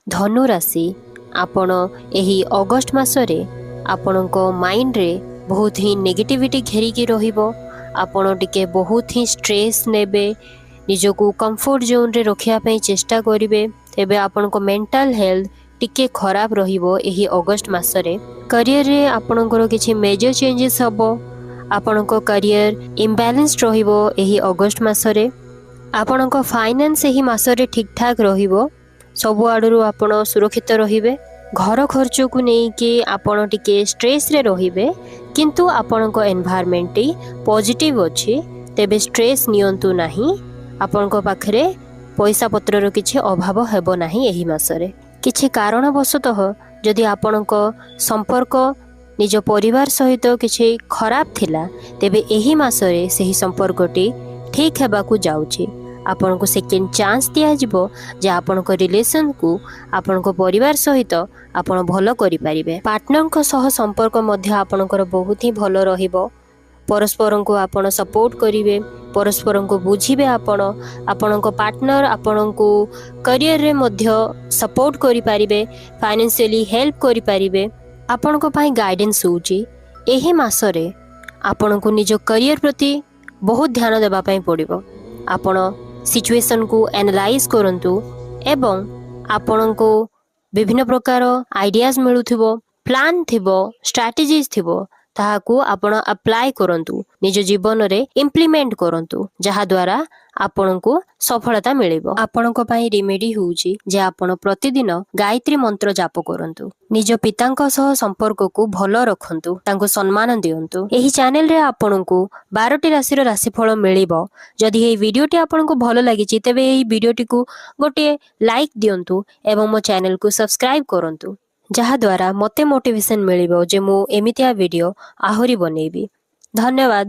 ଧନୁ ରାଶି, ଆପଣ ଏହି ଅଗଷ୍ଟ ମାସରେ ଆପଣଙ୍କ ମାଇଣ୍ଡରେ ବହୁତ ହିଁ ନେଗେଟିଭିଟି ଘେରିକି ରହିବ। ଆପଣ ଟିକେ ବହୁତ ହିଁ ଷ୍ଟ୍ରେସ୍ ନେବେ। ନିଜକୁ କମ୍ଫର୍ଟ ଜୋନ୍ରେ ରଖିବା ପାଇଁ ଚେଷ୍ଟା କରିବେ। ତେବେ ଆପଣଙ୍କ ମେଣ୍ଟାଲ ହେଲ୍ଥ ଟିକେ ଖରାପ ରହିବ ଏହି ଅଗଷ୍ଟ ମାସରେ। କରିୟରରେ ଆପଣଙ୍କର କିଛି ମେଜର ଚେଞ୍ଜେସ୍ ହେବ। ଆପଣଙ୍କ କରିୟର ଇମ୍ବାଲାନ୍ସ ରହିବ ଏହି ଅଗଷ୍ଟ ମାସରେ। ଆପଣଙ୍କ ଫାଇନାନ୍ସ ଏହି ମାସରେ ଠିକ୍ଠାକ୍ ରହିବ। ସବୁଆଡ଼ରୁ ଆପଣ ସୁରକ୍ଷିତ ରହିବେ। ଘର ଖର୍ଚ୍ଚକୁ ନେଇକି ଆପଣ ଟିକେ ଷ୍ଟ୍ରେସ୍ରେ ରହିବେ, କିନ୍ତୁ ଆପଣଙ୍କ ଏନଭାୟରମେଣ୍ଟଟି ପଜିଟିଭ୍ ଅଛି। ତେବେ ଷ୍ଟ୍ରେସ୍ ନିଅନ୍ତୁ ନାହିଁ। ଆପଣଙ୍କ ପାଖରେ ପଇସା ପତ୍ରର କିଛି ଅଭାବ ହେବ ନାହିଁ ଏହି ମାସରେ। କିଛି କାରଣବଶତଃ ଯଦି ଆପଣଙ୍କ ସମ୍ପର୍କ ନିଜ ପରିବାର ସହିତ କିଛି ଖରାପ ଥିଲା, ତେବେ ଏହି ମାସରେ ସେହି ସମ୍ପର୍କଟି ଠିକ୍ ହେବାକୁ ଯାଉଛି। ଆପଣଙ୍କୁ ସେକେଣ୍ଡ ଚାନ୍ସ ଦିଆଯିବ ଯେ ଆପଣଙ୍କ ରିଲେସନକୁ ଆପଣଙ୍କ ପରିବାର ସହିତ ଆପଣ ଭଲ କରିପାରିବେ। ପାର୍ଟନରଙ୍କ ସହ ସମ୍ପର୍କ ମଧ୍ୟ ଆପଣଙ୍କର ବହୁତ ହିଁ ଭଲ ରହିବ। ପରସ୍ପରଙ୍କୁ ଆପଣ ସପୋର୍ଟ କରିବେ, ପରସ୍ପରଙ୍କୁ ବୁଝିବେ ଆପଣ। ଆପଣଙ୍କ ପାର୍ଟନର ଆପଣଙ୍କୁ କରିୟରରେ ମଧ୍ୟ ସପୋର୍ଟ କରିପାରିବେ, ଫାଇନାନ୍ସିଆଲି ହେଲ୍ପ କରିପାରିବେ। ଆପଣଙ୍କ ପାଇଁ ଗାଇଡେନ୍ସ ହେଉଛି, ଏହି ମାସରେ ଆପଣଙ୍କୁ ନିଜ କରିୟର ପ୍ରତି ବହୁତ ଧ୍ୟାନ ଦେବା ପାଇଁ ପଡ଼ିବ। ଆପଣ ସିଚୁଏସନକୁ ଆନାଲାଇଜ୍ କରନ୍ତୁ ଏବଂ ଆପଣଙ୍କୁ ବିଭିନ୍ନ ପ୍ରକାର ଆଇଡ଼ିଆଜ୍ ମିଳୁଥିବ, ପ୍ଲାନ୍ ଥିବ, ଷ୍ଟ୍ରାଟେଜିଜ୍ ଥିବ, ତାହାକୁ ଆପଣ ଆପ୍ଲାଏ କରନ୍ତୁ, ନିଜ ଜୀବନରେ ଇମ୍ପ୍ଲିମେଣ୍ଟ କରନ୍ତୁ, ଯାହାଦ୍ୱାରା ଆପଣଙ୍କୁ ସଫଳତା ମିଳିବ। ଆପଣଙ୍କ ପାଇଁ ରେମେଡି ହେଉଛି ଯେ ଆପଣ ପ୍ରତିଦିନ ଗାୟତ୍ରୀ ମନ୍ତ୍ର ଜାପ କରନ୍ତୁ। ନିଜ ପିତାଙ୍କ ସହ ସମ୍ପର୍କକୁ ଭଲ ରଖନ୍ତୁ, ତାଙ୍କୁ ସମ୍ମାନ ଦିଅନ୍ତୁ। ଏହି ଚ୍ୟାନେଲରେ ଆପଣଙ୍କୁ 12ଟି ରାଶିର ରାଶିଫଳ ମିଳିବ। ଯଦି ଏହି ଭିଡ଼ିଓଟି ଆପଣଙ୍କୁ ଭଲ ଲାଗିଛି, ତେବେ ଏହି ଭିଡ଼ିଓଟିକୁ ଗୋଟିଏ ଲାଇକ୍ ଦିଅନ୍ତୁ ଏବଂ ମୋ ଚ୍ୟାନେଲକୁ ସବସ୍କ୍ରାଇବ କରନ୍ତୁ, ଯାହାଦ୍ୱାରା ମୋତେ ମୋଟିଭେସନ ମିଳିବ ଯେ ମୁଁ ଏମିତିଆ ଭିଡ଼ିଓ ଆହୁରି ବନେଇବି। ଧନ୍ୟବାଦ।